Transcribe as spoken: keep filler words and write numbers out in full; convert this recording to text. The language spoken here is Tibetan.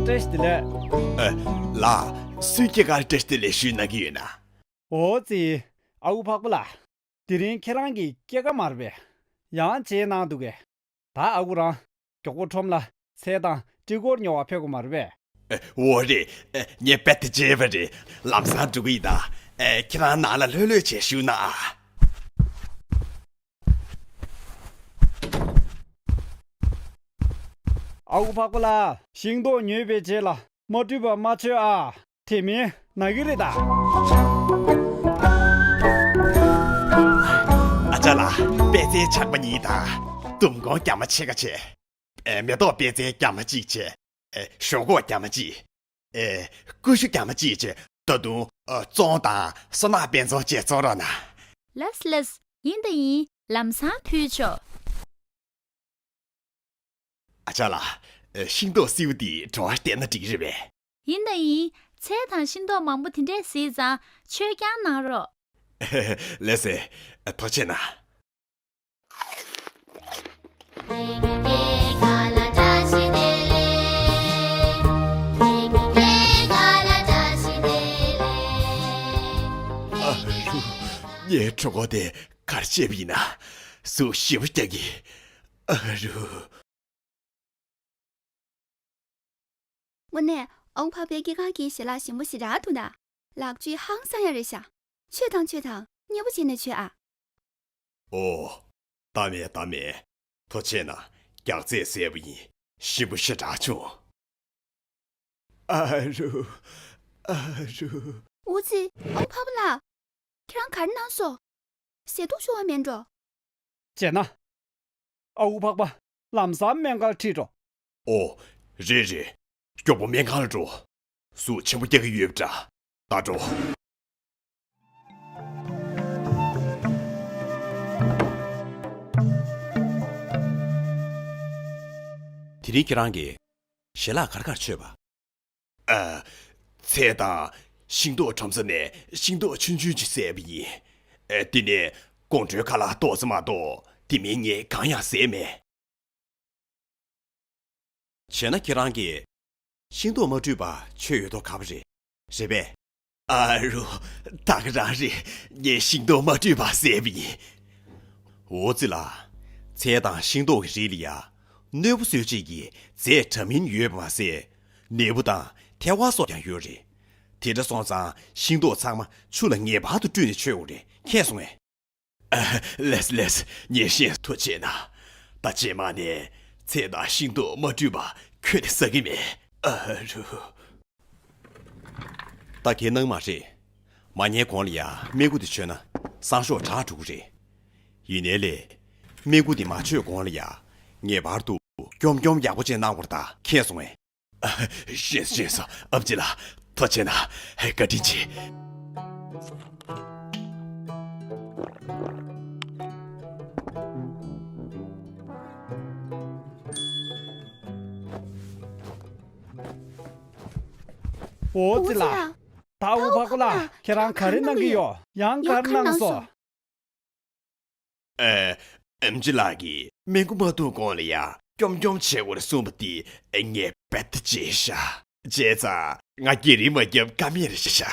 བཀྲ་ཤིས་བདེ་ལེགས། ཨ། ལགས། སུའི་སྐྱེས་སྐར་བཀྲ་ཤིས་བདེ་ལེགས་ཞུ་གནང་གི་ཡོད་ན། འོ་ཙི། ཨ་ཁུ་འཕགས་པ་ལགས། དེ་རིང་ཁྱེད་རང་གི་སྐྱེས་སྐར་མ་རེད་པས། ཡང་བརྗེད་གནང་འདུག་གས། ད་ཨ་ཁུ་རང་མགྱོགས་པོ་ཁྲོམ་ལ་ཚལ་དང་སྤྲི་གོར་ཉོ་བར་ཕེབས་དགོས་མ་རེད་པས། ཨ། འོ་རེད། ཨ། ངས་རྦད་དེ་བརྗེད་པ་རེད། ལམ་སང་འགྲོ་གི་ཡིན་ད། ཨ། ཁྱེད་རང་ནང་ལ་ལྷོད་ལྷོད་བྱས་བཞུགས་གནང་ཨ། ཨ་ཁུ་འཕགས་པ་ལགས། ཤིང་ཏོག་ཉོས་པའི་རྗེས་ལ་མ་བཀྲུས་པ་མ་མཆོད་ཨ། དེ་མིན་ན་གི་རེད་ད། ཨ་ཅག་ལགས། པད་ཚལ་ཇག་པ་གཉིས་དང་། ལྡུམ་སྒོང་རྒྱ་མ་ཕྱེད་ཀ་བྱས། ཨེ། མེ་ཏོག་པད་ཚལ་རྒྱ་མ་གཅིག་བྱས། ཨེ། ཞོག་ཁོག་རྒྱ་མ་གཅིག་ཨེ། ཀུ་ཤུ་རྒྱ་མ་གཅིག་བྱས། ད་དུང་། ཨ། ཙོང་དང་སོ་ནག་དཔེ་ཚོང་བཅས་བཙོང་རོགས་གནང་། ལགས་ལགས། ཡིན་ད་ཡིན། ལམ་སང་ཕུལ་ཆོག་ཨ་ཅག་ལགས། ཨ། ཤིང་ཏོག་སེའུ་འདི་བྲོ་བ་བལྟས་ན་འགྲིག་གི་རེད་པས། ཡིན་ད་ཡིན། ཚལ་དང་ཤིང་ཏོག་མང་པོ་དེ་འདྲས་གཟིགས་ཙང་ཆོས་རྐྱང་གནང་རོགས། ལགས་སེ། ཐུགས་རྗེ་གནང་། ཨ་རུ། ངའི་གྲོད་ཁོག་དེ་ག་རེ་བྱས་པ་ཡིན་ན། ཟུག་ཞེ་པོ་རྒྱག་གི། ཨ་རུ། དངོས་གནས་ཨ་ཁུ་འཕགས་པའི་སྐྱེས་སྐར་གྱི་ཞལ་ལག་ཞིམ་པོ་ཞེ་དྲག་འདུག་ན། ལག་བཅུད་ཧང་སང་ཡ་རེད་ཤག་མཆོད་དང་མཆོད་དང་། མཉེས་པོ་བྱས་ནས་མཆོད་ཨ། ཨོ། ལྟ་མེད་ལྟ་མེད། ཐུགས་རྗེ་གནང་། རྒྱགས་ཚད་བཟས་པ་ཡིན། ཞིམ་པོ་ཞེ་དྲག་བྱུང་། ཨ་རུ། ཨ་རུ། འོ་ཙི། ཨ་ཁུ་འཕགས་པ་ལགས། ཁྱེད་རང་ག་རེ་གནང་སོང་། ཟས་འཐུང་ཤོར་བ་མེད་འགྲོ། བྱས་ན། ཨ་ཁུ་འཕགས་པ་ལམ་སང་སྨན་ཁང་ཁྲིད་འགྲོ། ཨོ། རེད་རེད། མགྱོགས་པོ་སྨན་ཁང་ལ་འགྲོ། ཟུག་ཆེན་པོ་རྒྱག་གི་ཡོད་པ་འདྲ། ད་འགྲོ། དེ་རིང་ཁྱེད་རང་གིས་ཞལ་ལག་ག་རེ་ག་རེ་མཆོད་པ། ཨ། ཚལ་དང་ཤིང་ཏོག་ཁྲོམ་ས་ནས་ཤིང་ཏོག་ཆུང་ཆུང་ཅིག་བཟས་པ་ཡིན། ཨ། དེ་ནས་དགོང་དྲོའི་ཁ་ལག་ཏོག་ཙམ་མ་གཏོགས་དེ་མིན་ངས་གང་ཡང་བཟས་མེད། བྱས་ན་ཁྱེད་རང་གིས་ཤིང་ཏོག་མ་བཀྲུས་པ་མཆོད་ཡོད་མདོག་ཁ་པོ་རེད། རེད་པས། ཨ་རུ། ད་ག་རང་རེད། ངས་ཤིང་ཏོག་མ་བཀྲུས་པ་བཟས་པ་ཡིན། འོ་ཙི་ལགས། ཚལ་དང་ཤིང་ཏོག་གི་རིགས་ལ་ཡ། གནོད་པ་བཟོ་བྱེད་ཀྱི་རྫས་འདྲ་མིན་ཡོད་པ་མ་ཟད། ནད་འབུ་དང་ཐལ་བ་སོགས་ཀྱང་ཡོད་རེད། དེ་འདྲ་སོང་ཙང་ཤིང་ཏོག་ཚང་མ་ཆུ་ལ་ངེས་པར་དུ་བཀྲུས་ནས་མཆོད་དགོས་རེད། མཁྱེན་སོང་ངས། ཨ། ལགས་ལགས། ངས་ཤེས་སོང་། ཐུགས་རྗེ་གནང་། ད་རྗེས་མ་ནས་ཚལ་དང་ཤིང་ཏོག་མ་བཀྲུས་པ་ཁྱོན་ནས་ཟ་གི་མེད། ཨ་རུ། ད་གའི་གནང་མ་རེད། མ་ཉལ་གོང་ལ་ཡ་སྨན་ཁུ་དེ་མཆོད་ན་སང་ཞོགས་དྲག་འགྲོ་གི་རེད། ཡིན་ནའི་ལས། སྨན་ཁུ་དེ་མ་མཆོད་གོང་ལ་ཡ་ངེས་པར་དུ་འཇོམས་འཇོམས་ཡག་པོ་བྱས་གནང་བར་ད། མཁྱེན་སོང་ངས། ཤེས་སོང་ཤེས་སོང་། ཨ་ཕ་ཅིག་ལགས། ཐུགས་རྗེ་གནང་། བཀའ་དྲིན་ཆེ། འོ་ཙི་ལགས། ད་འུ་ཕག་པ་ལགས་ཁྱེད་རང་ག་རེ་གནང་གི་ཡོད། ཡང་ག་རེ་གནང་སོང་། ཨ། ཨེམ་ཆི་ལགས་ཀྱིས་སྨན་ཁུ་མ་འཐུང་གོང་ལ་ཡ་འཇོམས་འཇོམས་བྱེད་དགོས་རེད་གསུངས་པ་དེ་ངས་རྦད་དེ་བརྗེད་ཤག་བྱས་ཙང་ང་རྒྱུན་རིང་མ་བརྒྱབ་ཀ་མེད་རེད་ཤག